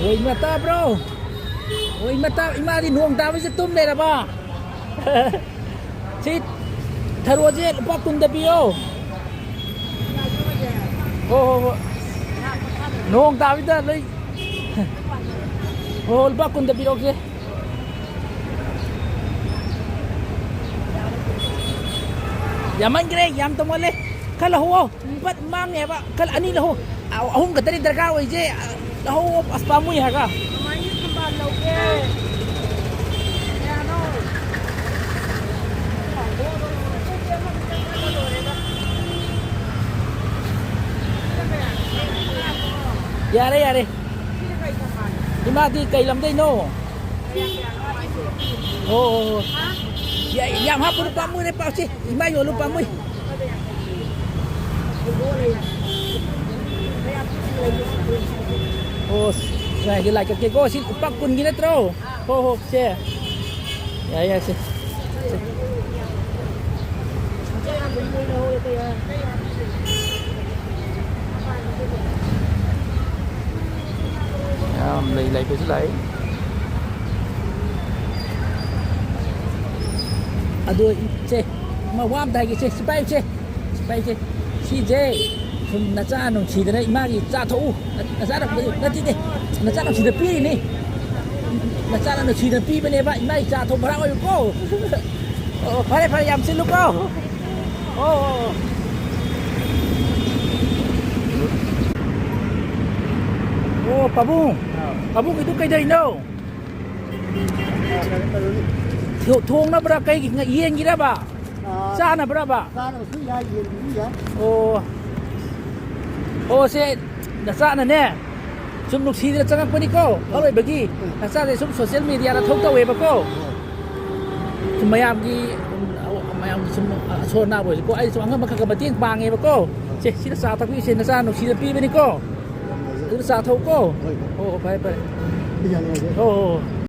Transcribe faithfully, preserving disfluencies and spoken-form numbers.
ꯍꯣꯏ, ꯏꯃꯥ ꯇꯥꯕ꯭ꯔꯣ? ꯍꯣꯏ, ꯏꯃꯥ ꯇꯥ-, ꯏꯃꯥꯗꯤ ꯅꯣꯡ ꯇꯥꯕꯁꯦ ꯇꯨꯝ ꯂꯩꯔꯕ? ꯁꯤ ꯊꯔꯣꯁꯦ ꯂꯨꯄꯥ ꯀꯨꯟꯗ ꯄꯤꯌꯣ꯫ ꯍꯣ, ꯍꯣ, ꯍꯣ꯫ ꯅꯣꯡ ꯇꯥꯕꯁꯤꯗ ꯂꯣꯏ꯫ ꯍꯣ, ꯍꯣ, ꯂꯨꯄꯥ ꯀꯨꯟꯗ ꯄꯤꯔꯛꯑꯣꯁꯦ꯫ ꯌꯥꯝꯃꯟꯈ꯭ꯔꯦ, ꯌꯥꯝ ꯇꯧꯃꯜꯂꯦ꯫ ꯈꯔ ꯂꯧꯍꯧꯑꯣ꯫ ꯄꯠ ꯃꯥꯡꯅꯦꯕ꯫ ꯈꯜ ꯑꯅꯤ ꯂꯧꯍꯧ꯫ ꯑ-, ꯑꯍꯨꯝ ꯈꯛꯇꯅꯤ ꯗꯔꯀꯥꯔ ꯑꯣꯏꯁꯦ꯫ ꯑ, ꯂꯧꯍꯧ, ꯑꯁ, ꯄꯥꯝꯃꯨꯏ ꯍꯥꯏꯕ꯫ ꯀꯃꯥꯏꯅ ꯊꯝꯕꯥꯜ ꯂꯧꯒꯦ? ꯀꯌꯥꯅꯣ? ꯌꯥꯔꯦ, ꯌꯥꯔꯦ꯫ ꯏꯃꯥꯗꯤ ꯀꯩ ꯂꯝꯗꯩꯅꯣ? ꯑꯣ, ꯑꯣ, ꯑꯣ꯫ ꯌꯥ-, ꯌꯥꯝ ꯍꯥꯞꯄꯨꯅꯨ, ꯄꯥꯝꯃꯨꯔꯦ, ꯄꯥꯎꯁꯦ꯫ ꯏꯃꯥ ꯌꯣꯜꯂꯨ ꯄꯥꯝꯃꯨꯏ꯫ ꯑꯣ, ꯉꯥꯏꯒꯦ, ꯂꯥꯏ ꯀꯛꯀꯦꯀꯣ꯫ ꯁꯤ ꯂꯨꯄꯥ ꯀꯨꯟꯒꯤ ꯅꯠꯇ꯭ꯔꯣ? ꯍꯣ, ꯍꯣ, ꯁꯦ꯫ ꯌꯥꯏ, ꯌꯥꯏ, ꯁꯦ꯫ ꯁꯦ꯫ ꯌꯥꯝ ꯂꯩ, ꯂꯩꯕꯁꯨ ꯂꯥꯛꯏ꯫ ꯑꯗꯣ ꯏꯆꯦ, ꯑꯃ ꯋꯥ ꯑꯝꯇ ꯍꯥꯏꯒꯦ ꯏꯆꯦ, ꯁꯤ ꯄꯥꯏꯌꯨ ꯏꯆꯦ, ꯁꯤ ꯄꯥꯏꯌꯨ ꯏꯆꯦ꯫ ꯁꯤꯁꯦ ꯁꯨꯝ ꯅꯆꯥ ꯅꯨꯡꯁꯤꯗꯅ ꯏꯃꯥꯒꯤ ꯆꯥ ꯊꯛꯎ, ꯅꯆꯥ ꯅꯠꯇꯦ, ꯅꯆꯥ ꯅꯨꯡꯁꯤꯗꯅ ꯄꯤꯔꯤꯅꯤ꯫ ꯅꯆꯥꯅ ꯅꯨꯡꯁꯤꯗꯅ ꯄꯤꯕꯅꯦꯕ, ꯏꯃꯥꯒꯤ ꯆꯥ ꯊꯛꯎ ꯚꯔꯥ ꯑꯣꯏꯌꯨꯀꯣ꯫ ꯑꯣ, ꯐꯔꯦ, ꯐꯔꯦ, ꯌꯥꯝ ꯁꯤꯜꯂꯨꯀꯣ꯫ ꯑꯣ, ꯑꯣ, ꯑꯣ꯫ ꯑꯣ, ꯄꯥꯕꯨꯡ꯫ ꯑꯥ꯫ ꯄꯥꯕꯨꯡꯒꯤꯗꯨ ꯀꯩꯗꯧꯔꯤꯅꯣ? ꯑꯥ, ꯀꯩꯅꯣ ꯇꯧꯔꯤ꯫ ꯊꯣ-, ꯊꯣꯡꯅꯕ꯭ꯔꯥ? ꯀꯩꯒꯤ? ꯉ-, ꯌꯦꯟꯒꯤꯔꯕ? ꯑꯥ, ꯆꯥꯅꯕ꯭ꯔꯕ? ꯆꯥꯅꯕꯁꯨ ꯌꯥꯏ, ꯌꯦꯟꯒꯤꯁꯨ ꯌꯥꯏ꯫ ꯑꯣ꯫ ꯑꯣ, ꯁꯦ ꯅꯆꯥꯅꯅꯦ꯫ ꯁꯨꯝ ꯅꯨꯡꯁꯤꯗꯅ ꯆꯪꯉꯛꯄꯅꯤꯀꯣ, ꯎꯝ꯫ ꯑꯔꯣꯏꯕꯒꯤ꯫ ꯎꯝ꯫ ꯅꯆꯥꯁꯦ ꯁꯨꯝ social media ꯗ ꯊꯧ ꯇꯧꯋꯦꯕꯀꯣ꯫ ꯎꯝ꯫ ꯁꯨꯝ ꯃꯌꯥꯝꯒꯤ, ꯎꯝ, ꯃꯌꯥꯝꯒꯤ ꯁꯨꯝ ꯑꯁꯣꯟ ꯑꯅꯥ ꯑꯣꯏꯔꯁꯨꯀꯣ, ꯑꯩ ꯁꯨꯝ ꯑꯉꯝꯕ ꯈꯔ ꯈꯔ ꯃꯇꯦꯡ ꯄꯥꯡꯉꯦꯕꯀꯣ꯫ ꯎꯝ꯫ ꯁꯦ, ꯁꯤꯗ ꯆꯥ ꯊꯛꯄꯤꯌꯨꯁꯦ, ꯅꯆꯥ ꯅꯨꯡꯁꯤꯗꯅ ꯄꯤꯕꯅꯤꯀꯣ꯫ ꯌꯥꯝ ꯅꯨꯡꯉꯥꯏꯖꯔꯦ꯫ ꯑꯗꯨ ꯆꯥ ꯊꯛꯎꯀꯣ꯫ ꯍꯣꯏ, ꯍꯣꯏ꯫ ꯍꯣ, ꯍꯣ, ꯐꯔꯦ, ꯐꯔꯦ꯫ ꯌꯥꯝ ꯅꯨꯡꯉꯥꯏꯖꯔꯦ꯫ ꯍꯣ, ꯍꯣ, ꯍꯣ꯫